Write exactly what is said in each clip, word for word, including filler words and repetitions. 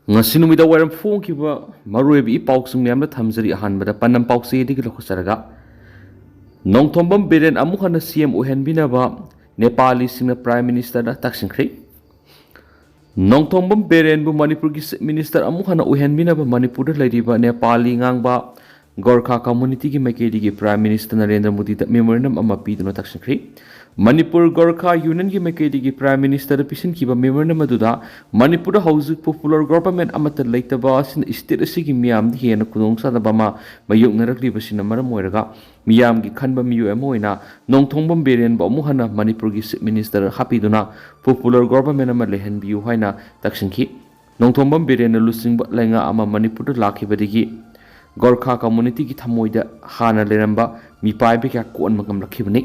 ꯉꯁꯤ ꯅꯨꯃꯤꯗꯥꯡ ꯋꯥꯏꯔꯝ ꯐꯣꯡꯈꯤꯕ ꯃꯔꯨꯑꯣꯏꯕ ꯏ ꯄꯥꯎꯁꯤꯡ ꯃꯌꯥꯝꯗ ꯊꯝꯖꯔꯤ꯫ ꯑꯍꯥꯟꯕꯗ ꯄꯥꯟꯗꯝ ꯄꯥꯎꯆꯦꯗꯒꯤ ꯂꯧꯈꯠꯆꯔꯒ, ꯅꯣꯡꯊꯣꯝꯕꯝ ꯕꯤꯔꯦꯟ ꯑꯃꯨꯛ ꯍꯟꯅ ꯁꯤ ꯑꯦꯝ ꯑꯣꯏꯍꯟꯕꯤꯅꯕ ꯅꯦꯄꯥꯂꯤꯁꯤꯡꯅ ꯄ꯭ꯔꯥꯏꯝ ꯃꯤꯅꯤꯁꯇꯔꯗ ꯇꯛꯁꯤꯟꯈ꯭ꯔꯦ꯫ ꯅꯣꯡꯊꯣꯝꯕꯝ ꯕꯤꯔꯦꯟꯕꯨ ꯃꯅꯤꯄꯨꯔꯒꯤ ꯆꯤꯐ ꯃꯤꯅꯤꯁꯇꯔ ꯑꯃꯨꯛ ꯍꯟꯅ ꯑꯣꯏꯍꯟꯕꯤꯅꯕ ꯃꯅꯤꯄꯨꯔꯗ ꯂꯩꯔꯤꯕ ꯅꯦꯄꯥꯂꯤ ꯉꯥꯡꯕ ꯒꯣꯔꯈꯥ ꯀꯝꯃꯨꯅꯤꯇꯤꯒꯤ ꯃꯥꯏꯀꯩꯗꯒꯤ ꯄ꯭ꯔꯥꯏꯝ ꯃꯤꯅꯤꯁꯇꯔ ꯅꯔꯦꯟꯗ꯭ꯔ ꯃꯣꯗꯤꯗ ꯃꯦꯃꯣꯔꯦꯟꯗꯝ ꯑꯃ ꯄꯤꯗꯨꯅ ꯇꯛꯁꯤꯟꯈ꯭ꯔꯦ꯫ ꯃꯅꯤꯄꯨꯔ ꯒꯣꯔꯈꯥ ꯌꯨꯅꯤꯌꯟꯒꯤ ꯃꯥꯏꯀꯩꯗꯒꯤ ꯄ꯭ꯔꯥꯏꯝ ꯃꯤꯅꯤꯁꯇꯔꯗ ꯄꯤꯁꯤꯟꯈꯤꯕ ꯃꯦꯃꯣꯔꯦꯟꯗꯝ ꯑꯗꯨꯗ ꯃꯅꯤꯄꯨꯔꯗ ꯍꯧꯖꯤꯛ ꯄꯣꯄꯨꯂꯔ ꯒꯣꯚꯔꯟꯃꯦꯟ ꯑꯃꯠꯇ ꯂꯩꯇꯕ ꯑꯁꯤꯅ ꯁ꯭ꯇꯦꯠ ꯑꯁꯤꯒꯤ ꯃꯤꯌꯥꯝꯗ ꯍꯦꯟꯅ ꯈꯨꯗꯣꯡꯆꯥꯗꯕ ꯑꯃ ꯃꯥꯌꯣꯛꯅꯔꯛꯂꯤꯕꯁꯤꯅ ꯃꯔꯝ ꯑꯣꯏꯔꯒ ꯃꯤꯌꯥꯝꯒꯤ ꯈꯟꯕ ꯃꯤꯑꯣꯏ ꯑꯃ ꯑꯣꯏꯅ ꯅꯣꯡꯊꯣꯝꯕꯝ ꯕꯤꯔꯦꯟꯕꯨ ꯑꯃꯨꯛ ꯍꯟꯅ ꯃꯅꯤꯄꯨꯔꯒꯤ ꯆꯤꯐ ꯃꯤꯅꯤꯁꯇꯔ ꯍꯥꯞꯄꯤꯗꯨꯅ ꯄꯣꯄꯨꯂꯔ ꯒꯣꯚꯔꯟꯃꯦꯟ ꯑꯃ ꯂꯩꯍꯟꯕꯤꯌꯨ ꯍꯥꯏꯅ ꯇꯛꯁꯤꯟꯈꯤ꯫ ꯅꯣꯡꯊꯣꯝꯕꯝ ꯕꯤꯔꯦꯟꯅ ꯂꯨꯆꯤꯡꯕ ꯂꯩꯉꯥꯛ ꯑꯃ ꯃꯅꯤꯄꯨꯔꯗ ꯂꯥꯛꯈꯤꯕꯗꯒꯤ ꯒꯣꯔꯈꯥ ꯀꯝꯃꯨꯅꯤꯇꯤꯒꯤ ꯊꯃꯣꯏꯗ ꯍꯥꯟꯅ ꯂꯩꯔꯝꯕ ꯃꯤꯄꯥꯏꯕ ꯀꯌꯥ ꯀꯣꯟꯕ ꯉꯝꯂꯛꯈꯤꯕꯅꯤ꯫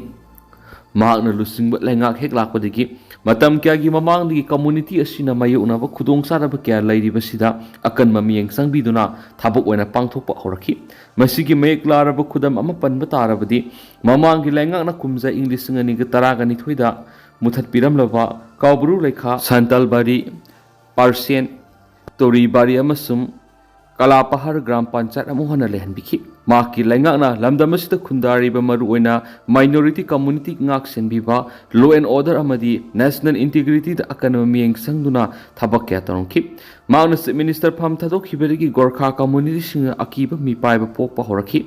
ꯃꯍꯥꯛꯅ ꯂꯨꯆꯤꯡꯕ ꯂꯩꯉꯥꯛ ꯍꯦꯛ ꯂꯥꯛꯄꯗꯒꯤ ꯃꯇꯝ ꯀꯌꯥꯒꯤ ꯃꯃꯥꯡꯗꯒꯤ ꯀꯝꯃꯨꯅꯤꯇꯤ ꯑꯁꯤꯅ ꯃꯥꯌꯣꯛꯅꯕ ꯈꯨꯗꯣꯡꯆꯥꯗꯕ ꯀꯌꯥ ꯂꯩꯔꯤꯕꯁꯤꯗ ꯑꯀꯟꯕ ꯃꯤꯠꯌꯦꯡ ꯆꯪꯕꯤꯗꯨꯅ ꯊꯕꯛ ꯑꯣꯏꯅ ꯄꯥꯡꯊꯣꯛꯄ ꯍꯧꯔꯛꯈꯤ꯫ ꯃꯁꯤꯒꯤ ꯃꯌꯦꯛ ꯂꯥꯔꯕ ꯈꯨꯗꯝ ꯑꯃ ꯄꯟꯕ ꯇꯥꯔꯕꯗꯤ, ꯃꯃꯥꯡꯒꯤ ꯂꯩꯉꯥꯛꯅ ꯀꯨꯝꯖꯥ ꯏꯪ ꯂꯤꯁꯤꯡ ꯑꯅꯤꯒ ꯇꯔꯥꯒ ꯅꯤꯊꯣꯏꯗ ꯃꯨꯊꯠꯄꯤꯔꯝꯂꯕ ꯀꯥꯎꯕ꯭ꯔꯨ ꯂꯩꯈꯥ, ꯁꯟꯇꯥꯜꯕꯥꯔꯤ, ꯄꯥꯔꯁꯦꯟ, ꯇꯣꯔꯤꯕꯥꯔꯤ ꯑꯃꯁꯨꯡ ꯀꯂꯥꯄꯍꯔ ꯒ꯭ꯔꯥꯝ ꯄꯟꯆꯥꯌꯠ ꯑꯃꯨꯛ ꯍꯟꯅ ꯂꯩꯍꯟꯕꯤꯈꯤ꯫ ꯃꯍꯥꯛꯀꯤ ꯂꯩꯉꯥꯛꯅ ꯂꯝꯗꯝ ꯑꯁꯤꯗ ꯈꯨꯟꯗꯥꯔꯤꯕ ꯃꯔꯨꯑꯣꯏꯅ ꯃꯥꯏꯅꯣꯔꯤꯇꯤ ꯀꯝꯃꯨꯅꯤꯇꯤ ꯉꯥꯛ ꯁꯦꯟꯕꯤꯕ, ꯂꯣ ꯑꯦꯟ ꯑꯣꯔꯗꯔ ꯑꯃꯗꯤ ꯅꯦꯁꯅꯦꯜ ꯏꯟꯇꯤꯒ꯭ꯔꯤꯇꯤꯗ ꯑꯀꯟꯕ ꯃꯤꯠꯌꯦꯡ ꯆꯪꯗꯨꯅ ꯊꯕꯛ ꯀꯌꯥ ꯇꯧꯔꯝꯈꯤ꯫ ꯃꯍꯥꯛꯅ ꯆꯤꯐ ꯃꯤꯅꯤꯁꯇꯔ ꯐꯝ ꯊꯥꯗꯣꯛꯈꯤꯕꯗꯒꯤ ꯒꯣꯔꯈꯥ ꯀꯝꯃꯨꯅꯤꯇꯤꯁꯤꯡꯅ ꯑꯀꯤꯕ ꯃꯤꯄꯥꯏꯕ ꯄꯣꯛꯄ ꯍꯧꯔꯛꯈꯤ꯫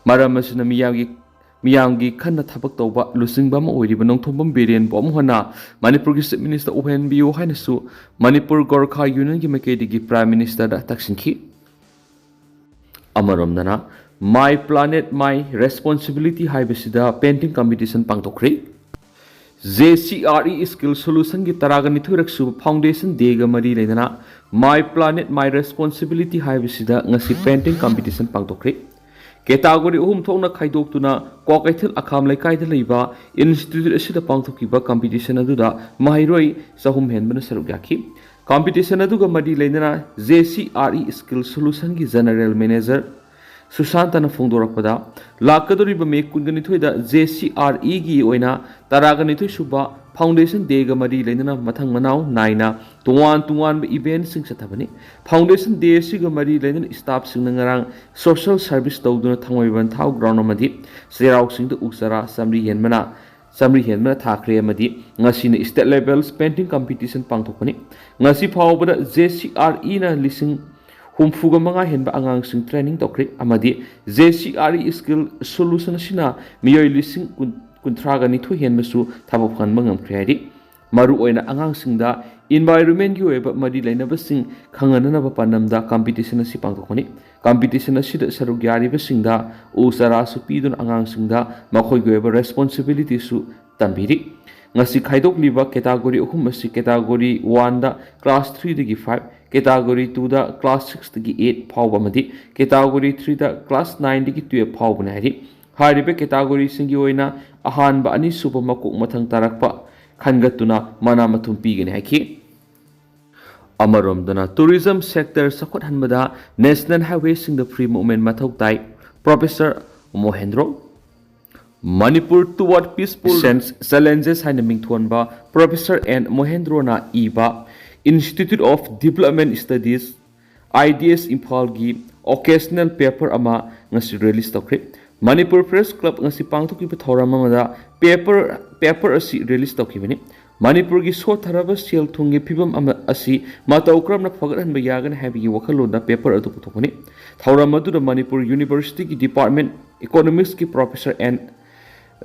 ꯃꯔꯝ ꯑꯁꯤꯅ ꯃꯤꯌꯥꯝꯒꯤ ꯃꯤꯌꯥꯝꯒꯤ ꯈꯟꯅ ꯊꯕꯛ ꯇꯧꯕ ꯂꯨꯆꯤꯡꯕ ꯑꯃ ꯑꯣꯏꯔꯤꯕ ꯅꯣꯡꯊꯣꯝꯕꯝ ꯕꯤꯔꯦꯟꯕꯨ ꯑꯃꯨꯛ ꯍꯟꯅ ꯃꯅꯤꯄꯨꯔꯒꯤ ꯆꯤꯐ ꯃꯤꯅꯤꯁꯇꯔ ꯑꯣꯏꯍꯟꯕꯤꯌꯨ ꯍꯥꯏꯅꯁꯨ ꯃꯅꯤꯄꯨꯔ ꯒꯣꯔꯈꯥ ꯌꯨꯅꯤꯌꯟꯒꯤ ꯃꯥꯏꯀꯩꯗꯒꯤ ꯄ꯭ꯔꯥꯏꯝ ꯃꯤꯅꯤꯁꯇꯔꯗ ꯇꯛꯁꯤꯟꯈꯤ꯫ ꯑꯃꯔꯣꯝꯗꯅ, My Planet My Responsibility ꯍꯥꯏꯕꯁꯤꯗ ꯄꯦꯟꯇꯤꯡ ꯀꯝꯄꯤꯇꯤꯁꯟ ꯄꯥꯡꯊꯣꯛꯈ꯭ꯔꯦ꯫ J C R E skill ꯁꯣꯂꯨꯁꯟꯒꯤ ꯇꯔꯥꯒ ꯅꯤꯊꯣꯏꯔꯛ ꯁꯨꯕ ꯐꯥꯎꯟꯗꯦꯁꯟ ꯗꯦꯒ ꯃꯔꯤ ꯂꯩꯅꯅ My Planet My Responsibility ꯍꯥꯏꯕꯁꯤꯗ ꯉꯁꯤ ꯄꯦꯟꯇꯤꯡ ꯀꯝꯄꯤꯇꯤꯁꯟ ꯄꯥꯡꯊꯣꯛꯈ꯭ꯔꯦ꯫ ꯀꯦꯇꯥꯒꯣꯔꯤ ꯑꯍꯨꯝ ꯊꯣꯛꯅ ꯈꯥꯏꯗꯣꯛꯇꯨꯅ ꯀ꯭ꯋꯥꯀꯩꯊꯦꯜ ꯑꯈꯥꯝ ꯂꯩꯀꯥꯏꯗ ꯂꯩꯕ ꯏꯟꯁꯇꯤꯇ꯭ꯌꯨꯠ ꯑꯁꯤꯗ ꯄꯥꯡꯊꯣꯛꯈꯤꯕ ꯀꯝꯄꯤꯇꯤꯁꯟ ꯑꯗꯨꯗ ꯃꯍꯩꯔꯣꯏ ꯆꯍꯨꯝ ꯍꯦꯟꯕꯅ ꯁꯔꯨꯛ ꯌꯥꯈꯤ꯫ ꯀꯝꯄꯤꯇꯤꯁꯟ ꯑꯗꯨꯒ ꯃꯔꯤ ꯂꯩꯅꯅ J C R E skill ꯁꯣꯂꯨꯁꯟꯒꯤ ꯖꯦꯅꯔꯦꯜ ꯃꯦꯅꯦꯖꯔ ꯁꯨꯁꯥꯟꯇꯅ ꯐꯣꯡꯗꯣꯔꯛꯄꯗ, ꯂꯥꯛꯀꯗꯧꯔꯤꯕ ꯃꯦ ꯀꯨꯟꯒ ꯅꯤꯊꯣꯏꯗ ꯖꯦ ꯁꯤ ꯑꯥꯔ ꯏꯒꯤ ꯑꯣꯏꯅ ꯇꯔꯥꯒ ꯅꯤꯊꯣꯏ ꯁꯨꯕ Foundation Dayꯒ ꯃꯔꯤ ꯂꯩꯅꯅ ꯃꯊꯪ ꯃꯅꯥꯎ ꯅꯥꯏꯅ ꯇꯣꯉꯥꯟ ꯇꯣꯉꯥꯟꯕ eventꯁꯤꯡ ꯆꯠꯊꯕꯅꯤ꯫ Foundation Day ꯑꯁꯤꯒ ꯃꯔꯤ ꯂꯩꯅꯅ staffꯁꯤꯡꯅ ꯉꯔꯥꯡ social service ꯇꯧꯗꯨꯅ ꯊꯥꯡꯃꯩꯕꯟ ꯊꯥꯎ ground ꯑꯃꯗꯤ ꯆꯩꯔꯥꯎ ꯆꯤꯡꯗ ꯎ ꯆꯥꯔꯥ ꯆꯥꯃꯔꯤ ꯍꯦꯟꯕꯅ ꯆꯥꯃꯔꯤ ꯍꯦꯟꯕꯅ ꯊꯥꯈ꯭ꯔꯦ ꯑꯃꯗꯤ ꯉꯁꯤꯅ state level painting competition ꯄꯥꯡꯊꯣꯛꯄꯅꯤ꯫ ꯉꯁꯤ ꯐꯥꯎꯕꯗ J C R Eꯅ ꯂꯤꯁꯤꯡ ꯍꯨꯝꯐꯨꯒ ꯃꯉꯥ ꯍꯦꯟꯕ ꯑꯉꯥꯡꯁꯤꯡ training ꯇꯧꯈ꯭ꯔꯦ ꯑꯃꯗꯤ J C R E Skill Solution ꯑꯁꯤꯅ ꯃꯤꯑꯣꯏ ꯂꯤꯁꯤꯡ ꯀꯨꯟ, ꯀꯨꯟꯊ꯭ꯔꯥꯒ ꯅꯤꯊꯣꯏ ꯍꯦꯟꯕꯁꯨ ꯊꯕꯛ ꯐꯪꯍꯟꯕ ꯉꯝꯈ꯭ꯔꯦ ꯍꯥꯏꯔꯤ꯫ ꯃꯔꯨꯑꯣꯏꯅ ꯑꯉꯥꯡꯁꯤꯡꯗ environmentꯀꯤ ꯑꯣꯏꯕ ꯃꯔꯤ ꯂꯩꯅꯕꯁꯤꯡ ꯈꯪꯍꯟꯅꯅꯕ ꯄꯥꯟꯗꯝꯗ competition ꯑꯁꯤ ꯄꯥꯡꯊꯣꯛꯄꯅꯤ꯫ Competition ꯑꯁꯤꯗ ꯁꯔꯨꯛ ꯌꯥꯔꯤꯕꯁꯤꯡꯗ ꯎ ꯆꯥꯔꯥꯁꯨ ꯄꯤꯗꯨꯅ ꯑꯉꯥꯡꯁꯤꯡꯗ ꯃꯈꯣꯏꯒꯤ ꯑꯣꯏꯕ responsibilityꯁꯨ ꯇꯝꯕꯤꯔꯤ꯫ ꯉꯁꯤ ꯈꯥꯏꯗꯣꯛꯂꯤꯕ category ꯑꯍꯨꯝ ꯑꯁꯤ category oneꯗ class threeꯗꯒꯤ five, category twoꯗ class sixꯇꯒꯤ eight ꯐꯥꯎꯕ ꯑꯃꯗꯤ category threeꯗ class nineꯗꯒꯤ twelve ꯐꯥꯎꯕꯅꯤ ꯍꯥꯏꯔꯤ꯫ ꯍꯥꯏꯔꯤꯕ categoryꯁꯤꯡꯒꯤ ꯑꯣꯏꯅ ꯑꯍꯥꯟꯕ, ꯑꯅꯤꯁꯨꯕ, ꯃꯀꯣꯛ ꯃꯊꯪ ꯇꯥꯔꯛꯄ ꯈꯟꯒꯠꯇꯨꯅ ꯃꯅꯥ ꯃꯊꯨꯝ ꯄꯤꯒꯅꯤ ꯍꯥꯏꯈꯤ꯫ ꯑꯃꯔꯣꯝꯗꯅ tourism sector ꯆꯥꯎꯈꯠꯍꯟꯕꯗ national highwayꯁꯤꯡꯗ free movement ꯃꯊꯧ ꯇꯥꯏ, Professor ꯃꯣꯍꯦꯟꯗ꯭ꯔꯣ꯫ Manipur Toward Peaceful Challenges ꯍꯥꯏꯅ ꯃꯤꯡꯊꯣꯟꯕ Professor N ꯃꯣꯍꯦꯟꯗ꯭ꯔꯣꯅ ꯏꯕ Institute of Development Studies, I D S ꯏꯝꯐꯥꯜꯒꯤ occasional paper ꯑꯃ ꯉꯁꯤ release ꯇꯧꯈ꯭ꯔꯦ꯫ Manipur Press Club ꯉꯁꯤ ꯄꯥꯡꯊꯣꯛꯈꯤꯕ ꯊꯧꯔꯝ ꯑꯃꯗ paper, paper ꯑꯁꯤ release ꯇꯧꯈꯤꯕꯅꯤ꯫ ꯃꯅꯤꯄꯨꯔꯒꯤ ꯁꯣꯠꯊꯔꯕ ꯁꯦꯜ ꯊꯨꯝꯒꯤ ꯐꯤꯕꯝ ꯑꯃ ꯑꯁꯤ ꯃꯇꯧ ꯀꯔꯝꯅ ꯐꯒꯠꯍꯟꯕ ꯌꯥꯒꯅꯤ ꯍꯥꯏꯕꯒꯤ ꯋꯥꯈꯜꯂꯣꯟꯗ paper ꯑꯗꯨ ꯄꯨꯊꯣꯛꯄꯅꯤ꯫ ꯊꯧꯔꯝ ꯑꯗꯨꯗ Manipur Universityꯒꯤ Department Economicsꯀꯤ Professor N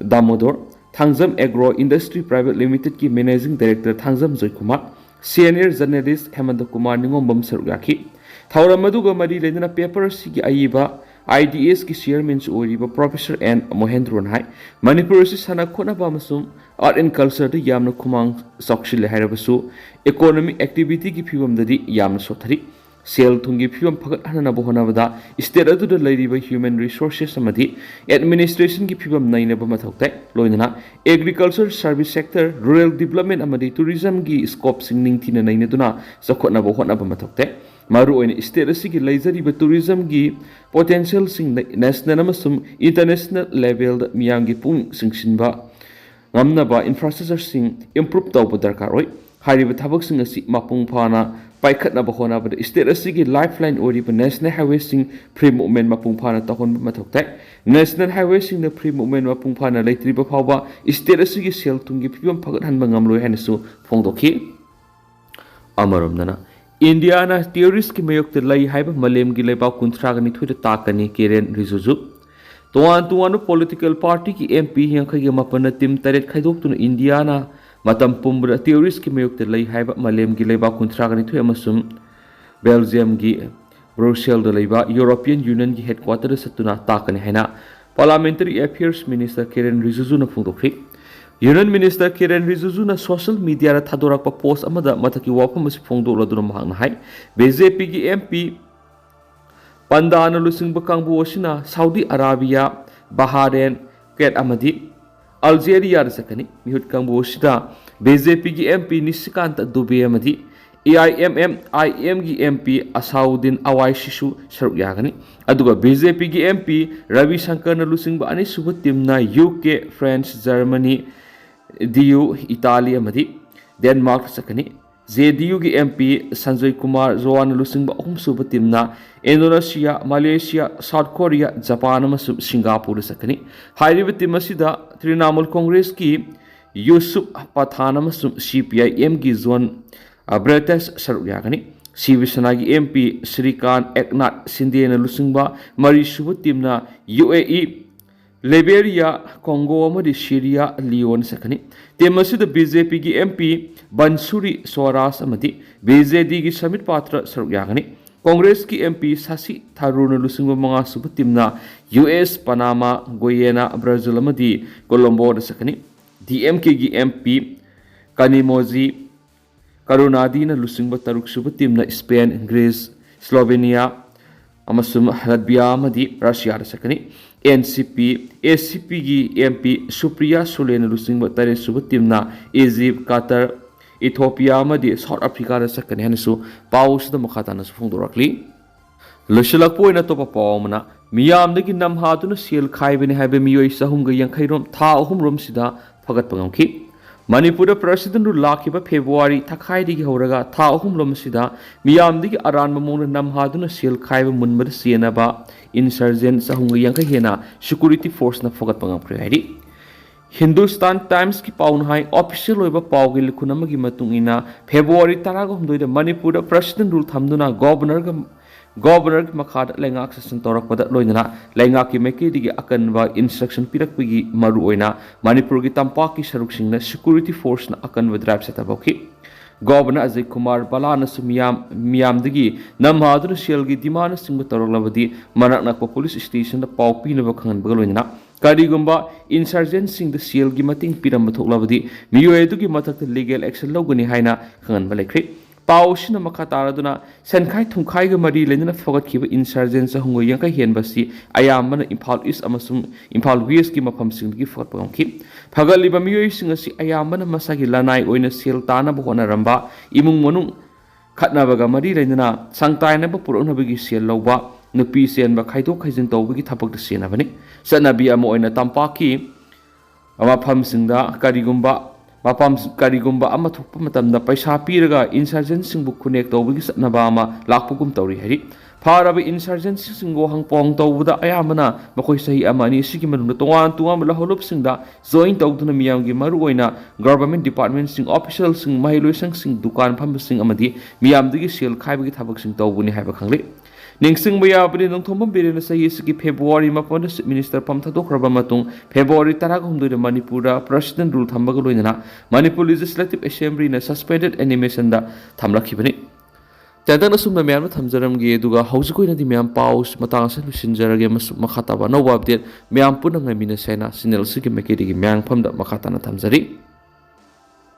ꯗꯥꯃꯣꯗꯣꯔ, Thangjam Agro Industry Private Limitedꯀꯤ Managing Director Thangjam Joykumar, senior journalist ꯍꯦꯃꯟꯇ Kumar ꯅꯤꯉꯣꯝꯕꯝ ꯁꯔꯨꯛ ꯌꯥꯈꯤ꯫ ꯊꯧꯔꯝ ꯑꯗꯨꯒ ꯃꯔꯤ ꯂꯩꯅꯅ paper ꯑꯁꯤꯒꯤ ꯑꯏꯕ I D Sꯀꯤ chairmanꯁꯨ ꯑꯣꯏꯔꯤꯕ Professor N ꯃꯣꯍꯦꯟꯗ꯭ꯔꯣꯅ ꯍꯥꯏ, ꯃꯅꯤꯄꯨꯔ ꯑꯁꯤ ꯁꯥꯟꯅ ꯈꯣꯠꯅꯕ ꯑꯃꯁꯨꯡ art and cultureꯗ ꯌꯥꯝꯅ ꯈꯨꯃꯥꯡ ꯆꯥꯎꯁꯤꯜꯂꯦ ꯍꯥꯏꯔꯕꯁꯨ, economic activityꯒꯤ ꯐꯤꯕꯝꯗꯗꯤ ꯌꯥꯝꯅ ꯁꯣꯠꯊꯔꯤ꯫ ꯁꯦꯜ ꯊꯨꯝꯒꯤ ꯐꯤꯕꯝ ꯐꯒꯠꯍꯟꯅꯕ ꯍꯣꯠꯅꯕꯗ state ꯑꯗꯨꯗ ꯂꯩꯔꯤꯕ human resources ꯑꯃꯗꯤ administrationꯒꯤ ꯐꯤꯕꯝ ꯅꯩꯅꯕ ꯃꯊꯧ ꯇꯥꯏ꯫ ꯂꯣꯏꯅꯅ agriculture, service sector, rural development ꯑꯃꯗꯤ tourismꯒꯤ scopeꯁꯤꯡ ꯅꯤꯡꯊꯤꯅ ꯅꯩꯅꯗꯨꯅ ꯆꯥꯎꯈꯠꯅꯕ ꯍꯣꯠꯅꯕ ꯃꯊꯧ ꯇꯥꯏ꯫ ꯃꯔꯨꯑꯣꯏꯅ state ꯑꯁꯤꯒꯤ ꯂꯩꯖꯔꯤꯕ tourismꯒꯤ potentialꯁꯤꯡ national ꯑꯃꯁꯨꯡ international levelꯗ ꯃꯤꯌꯥꯝꯒꯤ ꯄꯨꯛꯅꯤꯡ ꯆꯤꯡꯁꯤꯟꯕ ꯉꯝꯅꯕ ꯏꯟꯐ꯭ꯔꯥꯁ꯭ꯇ꯭ꯔꯛꯆꯔꯁꯤꯡ ꯏꯝꯄ꯭ꯔꯨꯞ ꯇꯧꯕ ꯗꯔꯀꯥꯔ ꯑꯣꯏ꯫ ꯍꯥꯏꯔꯤꯕ ꯊꯕꯛꯁꯤꯡ ꯑꯁꯤ ꯃꯄꯨꯡ ꯐꯥꯅ ꯄꯥꯏꯈꯠꯅꯕ ꯍꯣꯠꯅꯕꯗ ꯁ꯭ꯇꯦꯠ ꯑꯁꯤꯒꯤ ꯂꯥꯏꯐ ꯂꯥꯏꯟ ꯑꯣꯏꯔꯤꯕ ꯅꯦꯁꯅꯦꯜ ꯍꯥꯏꯋꯦꯁꯤꯡ ꯐ꯭ꯔꯤ ꯃꯨꯚꯃꯦꯟ ꯃꯄꯨꯡ ꯐꯥꯅ ꯇꯧꯍꯟꯕ ꯃꯊꯧ ꯇꯥꯏ꯫ ꯅꯦꯁꯅꯦꯜ ꯍꯥꯏꯋꯦꯁꯤꯡꯗ ꯐ꯭ꯔꯤ ꯃꯨꯚꯃꯦꯟ ꯃꯄꯨꯡ ꯐꯥꯅ ꯂꯩꯇ꯭ꯔꯤꯕ ꯐꯥꯎꯕ ꯁ꯭ꯇꯦꯠ ꯑꯁꯤꯒꯤ ꯁꯦꯜ ꯊꯨꯝꯒꯤ ꯐꯤꯕꯝ ꯐꯒꯠꯍꯟꯕ ꯉꯝꯂꯣꯏ ꯍꯥꯏꯅꯁꯨ ꯐꯣꯡꯗꯣꯛꯈꯤ꯫ ꯑꯃꯔꯣꯝꯗꯅ, ꯏꯟꯗꯤꯌꯥꯅ ꯇꯦꯔꯣꯔꯤꯁꯀꯤ ꯃꯥꯌꯣꯛꯇ ꯂꯩ ꯍꯥꯏꯕ ꯃꯥꯂꯦꯝꯒꯤ ꯂꯩꯕꯥꯛ ꯀꯨꯟꯊ꯭ꯔꯥꯒ ꯅꯤꯊꯣꯏꯗ ꯇꯥꯛꯀꯅꯤ ꯀꯤꯔꯦꯟ ꯔꯤꯖꯤꯖꯨ꯫ ꯇꯣꯉꯥꯟ ꯇꯣꯉꯥꯟꯕ ꯄꯣꯂꯤꯇꯤꯀꯦꯜ ꯄꯥꯔꯇꯤꯒꯤ ꯑꯦꯝ ꯄꯤ ꯌꯥꯡꯈꯩꯒ ꯃꯥꯄꯟꯅ ꯇꯤꯝ ꯇꯔꯦꯠ ꯈꯥꯏꯗꯣꯛꯇꯨꯅ ꯏꯟꯗꯤꯌꯥꯅ ꯃꯇꯝ ꯄꯨꯝꯕꯗ ꯇꯦꯔꯣꯔꯤꯁꯀꯤ ꯃꯥꯌꯣꯛꯇ ꯂꯩ ꯍꯥꯏꯕ ꯃꯥꯂꯦꯝꯒꯤ ꯂꯩꯕꯥꯛ ꯀꯨꯟꯊ꯭ꯔꯥꯒ ꯅꯤꯊꯣꯏ ꯑꯃꯁꯨꯡ ꯕꯦꯜꯖꯤꯌꯝꯒꯤ ꯕ꯭ꯔꯨꯁꯦꯜꯗ ꯂꯩꯕ ꯌꯨꯔꯣꯄꯤꯌꯟ ꯌꯨꯅꯤꯌꯟꯒꯤ ꯍꯦꯗꯀ꯭ꯋꯥꯇꯔꯗ ꯆꯠꯇꯨꯅ ꯇꯥꯛꯀꯅꯤ ꯍꯥꯏꯅ ꯄꯥꯔꯂꯥꯃꯦꯟꯇꯔꯤ ꯑꯦꯐꯤꯌꯔꯁ ꯃꯤꯅꯤꯁꯇꯔ ꯀꯤꯔꯦꯟ ꯔꯤꯖꯤꯖꯨꯅ ꯐꯣꯡꯗꯣꯛꯈꯤ꯫ ꯌꯨꯅꯤꯌꯟ ꯃꯤꯅꯤꯁꯇꯔ ꯀꯤꯔꯦꯟ ꯔꯤꯖꯤꯖꯨꯅ ꯁꯣꯁꯤꯌꯦꯜ ꯃꯤꯗꯤꯌꯥꯗ ꯊꯥꯗꯣꯔꯛꯄ ꯄꯣꯁ ꯑꯃꯗ ꯃꯊꯛꯀꯤ ꯋꯥꯐꯝ ꯑꯁꯤ ꯐꯣꯡꯗꯣꯛꯂꯗꯨꯅ ꯃꯍꯥꯛꯅ ꯍꯥꯏ, ꯕꯤ ꯖꯦ ꯄꯤꯒꯤ ꯑꯦꯝ ꯄꯤ ꯄꯟꯗꯥꯅ ꯂꯨꯆꯤꯡꯕ ꯀꯥꯡꯕꯨ ꯑꯁꯤꯅ ꯁꯥꯎꯗꯤ ꯑꯔꯥꯕꯤꯌꯥ, ꯕꯍꯥꯔꯦꯟ, ꯀꯦꯠ ꯑꯃꯗꯤ ꯑꯜꯖꯦꯔꯤꯌꯥꯗ ꯆꯠꯀꯅꯤ꯫ ꯃꯤꯍꯨꯠ ꯀꯥꯡꯕꯨ ꯑꯁꯤꯗ ꯕꯤ ꯖꯦ ꯄꯤꯒꯤ ꯑꯦꯝ ꯄꯤ ꯅꯤꯁꯤꯀꯥꯟꯇ ꯗꯨꯕꯦ ꯑꯃꯗꯤ ꯑꯦ ꯑꯥꯏ ꯑꯦꯝ ꯑꯦꯝ ꯑꯥꯏ ꯑꯦꯝꯒꯤ ꯑꯦꯝ ꯄꯤ ꯑꯁꯥꯎꯗꯤꯟ ꯑꯋꯥꯏꯁꯤꯁꯨ ꯁꯔꯨꯛ ꯌꯥꯒꯅꯤ꯫ ꯑꯗꯨꯒ ꯕꯤ ꯖꯦ ꯄꯤꯒꯤ ꯑꯦꯝ ꯄꯤ ꯔꯕꯤ ꯁꯪꯀꯔꯅ ꯂꯨꯆꯤꯡꯕ ꯑꯅꯤꯁꯨꯕ ꯇꯤꯝꯅ ꯌꯨ ꯀꯦ, ꯐ꯭ꯔꯥꯟꯁ, ꯖꯔꯃꯅꯤ, ꯗꯤ ꯌꯨ, ꯏꯇꯥꯂꯤ ꯑꯃꯗꯤ ꯗꯦꯟꯃꯥꯔꯛꯇ ꯆꯠꯀꯅꯤ꯫ ꯖꯦ ꯗꯤ ꯌꯨꯒꯤ ꯑꯦꯝ ꯄꯤ ꯁꯟꯖꯣꯏ ꯀꯨꯃꯥꯔ ꯖꯣꯋꯥꯟꯅ ꯂꯨꯆꯤꯡꯕ ꯑꯍꯨꯝꯁꯨꯕ ꯇꯤꯝꯅ Indonesia, Malaysia, South Korea, Japan ꯑꯃꯁꯨꯡ ꯁꯤꯡꯒꯥꯄꯨꯔꯗ ꯆꯠꯀꯅꯤ꯫ ꯍꯥꯏꯔꯤꯕ ꯇꯤꯝ ꯑꯁꯤꯗ ꯇ꯭ꯔꯤꯅꯥꯃꯨꯜ ꯀꯣꯡꯒ꯭ꯔꯦꯁꯀꯤ ꯌꯨꯁꯨꯞ ꯄꯊꯥꯟ ꯑꯃꯁꯨꯡ ꯁꯤ ꯄꯤ ꯑꯥꯏ ꯑꯦꯝꯒꯤ ꯖꯣꯟ, ꯑ, ꯕ꯭ꯔꯦꯇꯦꯁ ꯁꯔꯨꯛ ꯌꯥꯒꯅꯤ꯫ ꯁꯤꯕ ꯁꯦꯅꯥꯒꯤ ꯑꯦꯝ ꯄꯤ ꯁ꯭ꯔꯤꯀꯥꯟ ꯑꯦꯛꯅꯥꯊ ꯁꯤꯟꯗꯦꯅ ꯂꯨꯆꯤꯡꯕ ꯃꯔꯤꯁꯨꯕ ꯇꯤꯝꯅ ꯌꯨ ꯑꯦ ꯏ, ꯂꯥꯏꯕꯦꯔꯤꯌꯥ, ꯀꯣꯡꯒꯣ ꯑꯃꯗꯤ ꯁꯤꯔꯤꯌꯥ ꯂꯤꯌꯣꯟ ꯆꯠꯀꯅꯤ꯫ ꯇꯤꯝ ꯑꯁꯤꯗ ꯕꯤ ꯖꯦ ꯄꯤꯒꯤ ꯑꯦꯝ ꯄꯤ ꯕꯟꯁꯨꯔꯤ ꯁ꯭ꯋꯥꯔꯥꯖ ꯑꯃꯗꯤ ꯕꯤ ꯖꯦ ꯗꯤꯒꯤ ꯁꯃꯤꯠ ꯄꯥꯇ꯭ꯔ ꯁꯔꯨꯛ ꯌꯥꯒꯅꯤ꯫ ꯀꯣꯡꯒ꯭ꯔꯦꯁꯀꯤ ꯑꯦꯝ ꯄꯤ ꯁꯥꯁꯤ ꯊꯥꯔꯨꯔꯅ ꯂꯨꯆꯤꯡꯕ ꯃꯉꯥꯁꯨꯕ ꯇꯤꯝꯅ ꯌꯨ ꯑꯦꯁ, ꯄꯅꯥꯃꯥ, ꯒꯣꯌꯦꯅꯥ, ꯕ꯭ꯔꯥꯖꯤꯜ ꯑꯃꯗꯤ ꯀꯣꯂꯣꯝꯕꯣꯗ ꯆꯠꯀꯅꯤ꯫ ꯗꯤ ꯑꯦꯝ ꯀꯦꯒꯤ ꯑꯦꯝ ꯄꯤ ꯀꯅꯤꯃꯣꯖꯤ ꯀꯔꯨꯅꯥꯗꯤꯅ ꯂꯨꯆꯤꯡꯕ ꯇꯔꯨꯛꯁꯨꯕ ꯇꯤꯝꯅ ꯁ꯭ꯄꯦꯟ, ꯒ꯭ꯔꯤꯁ, ꯁ꯭ꯂꯣꯚꯦꯅꯤꯌꯥ ꯑꯃꯁꯨꯡ ꯂꯠꯚꯤꯌꯥ ꯑꯃꯗꯤ ꯔꯁꯤꯌꯥꯗ ꯆꯠꯀꯅꯤ꯫ ꯑꯦꯟ ꯁꯤ ꯄꯤ, ꯑꯦ ꯁꯤ ꯄꯤꯒꯤ ꯑꯦꯝ ꯄꯤ ꯁꯨꯄ꯭ꯔꯤꯌꯥ ꯁꯨꯂꯦꯅ ꯂꯨꯆꯤꯡꯕ ꯇꯔꯦꯠꯁꯨꯕ ꯇꯤꯝꯅ ꯏꯖꯤꯞ, ꯀꯇꯔ, ꯏꯊꯣꯄꯤꯌꯥ ꯑꯃꯗꯤ ꯁꯥꯎꯠ ꯑꯐ꯭ꯔꯤꯀꯥꯗ ꯆꯠꯀꯅꯤ ꯍꯥꯏꯅꯁꯨ ꯄꯥꯎ ꯑꯁꯤꯗ ꯃꯈꯥ ꯇꯥꯅꯁꯨ ꯐꯣꯡꯗꯣꯔꯛꯂꯤ꯫ ꯂꯣꯏꯁꯤꯜꯂꯛꯄ ꯑꯣꯏꯅ ꯑꯇꯣꯞꯄ ꯄꯥꯎ ꯑꯃꯅ, ꯃꯤꯌꯥꯝꯗꯒꯤ ꯅꯝꯍꯥꯗꯨꯅ ꯁꯦꯜ ꯈꯥꯏꯕꯅꯤ ꯍꯥꯏꯕ ꯃꯤꯑꯣꯏ ꯆꯍꯨꯝꯒ ꯌꯥꯡꯈꯩ ꯔꯣꯝ ꯊꯥ ꯑꯍꯨꯝ ꯔꯣꯝꯁꯤꯗ ꯐꯒꯠꯄ ꯉꯝꯈꯤ꯫ ꯃꯅꯤꯄꯨꯔꯗ President Rule ꯂꯥꯛꯈꯤꯕ ꯐꯦꯕ꯭ꯔꯨꯋꯥꯔꯤ ꯊꯥꯈꯥꯏꯗꯒꯤ ꯍꯧꯔꯒ ꯊꯥ ꯑꯍꯨꯝ ꯂꯣꯝ ꯑꯁꯤꯗ ꯃꯤꯌꯥꯝꯗꯒꯤ ꯑꯔꯥꯟꯕ ꯃꯑꯣꯡꯗ ꯅꯝꯍꯥꯗꯨꯅ ꯁꯦꯜ ꯈꯥꯏꯕ ꯃꯨꯟꯕꯗ ꯆꯦꯟꯅꯕ insurgent ꯆꯍꯨꯝꯒ ꯌꯥꯡꯈꯩ ꯍꯦꯟꯅ security forceꯅ ꯐꯒꯠꯄ ꯉꯝꯈ꯭ꯔꯦ ꯍꯥꯏꯔꯤ꯫ ꯍꯤꯟꯗꯨꯁꯇꯥꯟ ꯇꯥꯏꯝꯁꯀꯤ ꯄꯥꯎꯅ ꯍꯥꯏ, official ꯑꯣꯏꯕ ꯄꯥꯎꯒꯤ ꯂꯤꯈꯨꯟ ꯑꯃꯒꯤ ꯃꯇꯨꯡ ꯏꯟꯅ, ꯐꯦꯕ꯭ꯔꯨꯋꯥꯔꯤ ꯇꯔꯥꯒ ꯍꯨꯝꯗꯣꯏꯗ ꯃꯅꯤꯄꯨꯔꯗ President Rule ꯊꯝꯗꯨꯅ Governorꯒ, Governorꯒꯤ ꯃꯈꯥꯗ ꯂꯩꯉꯥꯛ ꯁꯥꯁꯟ ꯇꯧꯔꯛꯄꯗ ꯂꯣꯏꯅꯅ ꯂꯩꯉꯥꯛꯀꯤ ꯃꯥꯏꯀꯩꯗꯒꯤ ꯑꯀꯟꯕ instruction ꯄꯤꯔꯛꯄꯒꯤ ꯃꯔꯨꯑꯣꯏꯅ ꯃꯅꯤꯄꯨꯔꯒꯤ ꯇꯝꯄꯥꯛꯀꯤ ꯁꯔꯨꯛꯁꯤꯡꯅ security forceꯅ ꯑꯀꯟꯕ drive ꯆꯠꯊꯕ ꯍꯧꯈꯤ꯫ Governor ꯑꯖꯌ ꯀꯨꯃꯥꯔ ꯕꯂꯥꯅꯁꯨ ꯃꯤꯌꯥꯝ, ꯃꯤꯌꯥꯝꯗꯒꯤ ꯅꯝꯍꯥꯗꯨꯅ ꯁꯦꯜꯒꯤ demandꯅꯆꯤꯡꯕ ꯇꯧꯔꯛꯂꯕꯗꯤ ꯃꯅꯥꯛ ꯅꯛꯄ police stationꯗ ꯄꯥꯎ ꯄꯤꯅꯕ ꯈꯪꯍꯟꯕꯒ ꯂꯣꯏꯅꯅ ꯀꯔꯤꯒꯨꯝꯕ insurgentꯁꯤꯡꯗ ꯁꯦꯜꯒꯤ ꯃꯇꯦꯡ ꯄꯤꯔꯝꯕ ꯊꯣꯛꯂꯕꯗꯤ ꯃꯤꯑꯣꯏ ꯑꯗꯨꯒꯤ ꯃꯊꯛꯇ legal action ꯂꯧꯒꯅꯤ ꯍꯥꯏꯅ ꯈꯪꯍꯟꯕ ꯂꯩꯈ꯭ꯔꯦ꯫ ꯄꯥꯎ ꯑꯁꯤꯅ ꯃꯈꯥ ꯇꯥꯔꯗꯨꯅ ꯁꯦꯟꯈꯥꯏ ꯊꯨꯝꯈꯥꯏꯒ ꯃꯔꯤ ꯂꯩꯅꯅ ꯐꯒꯠꯈꯤꯕ insurgent ꯆꯍꯨꯝꯒ ꯌꯥꯡꯈꯩ ꯍꯦꯟꯕ ꯑꯁꯤ ꯑꯌꯥꯝꯕꯅ ꯏꯝꯐꯥꯜ East ꯑꯃꯁꯨꯡ ꯏꯝꯐꯥꯜ Westꯀꯤ ꯃꯐꯝꯁꯤꯡꯗꯒꯤ ꯐꯒꯠꯄ ꯉꯝꯈꯤ꯫ ꯐꯒꯠꯂꯤꯕ ꯃꯤꯑꯣꯏꯁꯤꯡ ꯑꯁꯤ ꯑꯌꯥꯝꯕꯅ ꯃꯁꯥꯒꯤ ꯂꯅꯥꯏ ꯑꯣꯏꯅ ꯁꯦꯜ ꯇꯥꯅꯕ ꯍꯣꯠꯅꯔꯝꯕ, ꯏꯃꯨꯡ ꯃꯅꯨꯡ ꯈꯠꯅꯕꯒ ꯃꯔꯤ ꯂꯩꯅꯅ ꯁꯪꯇꯥꯏꯅꯕ ꯄꯨꯔꯛꯅꯕꯒꯤ ꯁꯦꯜ ꯂꯧꯕ, ꯅꯨꯄꯤ ꯆꯦꯟꯕ ꯈꯥꯏꯗꯣꯛ ꯈꯥꯏꯖꯤꯟ ꯇꯧꯕꯒꯤ ꯊꯕꯛꯇ ꯆꯦꯟꯅꯕꯅꯤ꯫ ꯆꯠꯅꯕꯤ ꯑꯃ ꯑꯣꯏꯅ ꯇꯝꯄꯥꯛꯀꯤ ꯃꯐꯝꯁꯤꯡꯗ ꯀꯔꯤꯒꯨꯝꯕ ꯃꯐꯝ, ꯀꯔꯤꯒꯨꯝꯕ ꯑꯃ ꯊꯣꯛꯄ ꯃꯇꯝꯗ ꯄꯩꯁꯥ ꯄꯤꯔꯒ insurgentꯁꯤꯡꯕꯨ connect ꯇꯧꯕꯒꯤ ꯆꯠꯅꯕ ꯑꯃ ꯂꯥꯛꯄꯒꯨꯝ ꯇꯧꯔꯤ ꯍꯥꯏꯔꯤ꯫ ꯐꯥꯔꯕ insurgentꯁꯤꯡ ꯋꯥꯍꯪ ꯄꯥꯎꯍꯪ ꯇꯧꯕꯗ ꯑꯌꯥꯝꯕꯅ ꯃꯈꯣꯏ ꯆꯍꯤ ꯑꯃ ꯑꯅꯤ ꯑꯁꯤꯒꯤ ꯃꯅꯨꯡꯗ ꯇꯣꯉꯥꯟ ꯇꯣꯉꯥꯟꯕ ꯂꯧꯍꯧꯂꯨꯞꯁꯤꯡꯗ join ꯇꯧꯗꯨꯅ ꯃꯤꯌꯥꯝꯒꯤ ꯃꯔꯨꯑꯣꯏꯅ government departmentꯁꯤꯡ, officialꯁꯤꯡ, ꯃꯍꯩꯂꯣꯏꯁꯪꯁꯤꯡ, ꯗꯨꯀꯥꯟ ꯐꯝꯕꯁꯤꯡ ꯑꯃꯗꯤ ꯃꯤꯌꯥꯝꯗꯒꯤ ꯁꯦꯜ ꯈꯥꯏꯕꯒꯤ ꯊꯕꯛꯁꯤꯡ ꯇꯧꯕꯅꯤ ꯍꯥꯏꯕ ꯈꯪꯂꯦ꯫ ꯅꯤꯡꯁꯤꯡꯕ ꯌꯥꯕꯗꯤ, ꯅꯣꯡꯊꯣꯝꯕꯝ ꯕꯤꯔꯦꯟꯅ ꯆꯍꯤ ꯑꯁꯤꯒꯤ ꯐꯦꯕ꯭ꯔꯨꯋꯥꯔꯤ ꯃꯥꯄꯟꯗ Chief Minister ꯐꯝ ꯊꯥꯗꯣꯛꯈ꯭ꯔꯕ ꯃꯇꯨꯡ ꯐꯦꯕ꯭ꯔꯨꯋꯥꯔꯤ ꯇꯔꯥꯍꯨꯝꯗꯣꯏꯗ ꯃꯅꯤꯄꯨꯔꯗ President Rule ꯊꯝꯕꯒ ꯂꯣꯏꯅꯅ ꯃꯅꯤꯄꯨꯔ Legislative Assemblyꯅ suspended animationꯗ ꯊꯝꯂꯛꯈꯤꯕꯅꯤ꯫ ꯇꯦꯟꯇꯛꯅ ꯁꯨꯝꯅ ꯃꯌꯥꯝꯅ ꯊꯝꯖꯔꯝꯒꯦ, ꯑꯗꯨꯒ ꯍꯧꯖꯤꯛ ꯑꯣꯏꯅꯗꯤ ꯃꯌꯥꯝ ꯄꯥꯎ ꯃꯇꯥꯡ ꯑꯁꯤ ꯂꯣꯏꯁꯤꯟꯖꯔꯒꯦ꯫ ꯃꯁꯨ-, ꯃꯈꯥ ꯇꯥꯕ ꯑꯅꯧꯕ update ꯃꯌꯥꯝ ꯄꯨꯟꯅ ꯉꯥꯏꯃꯤꯟꯅꯁꯦ ꯍꯥꯏꯅ channel ꯑꯁꯤꯒꯤ ꯃꯥꯏꯀꯩꯗꯒꯤ ꯃꯌꯥꯝꯐꯝꯗ ꯃꯈꯥ ꯇꯥꯅ ꯊꯝꯖꯔꯤ꯫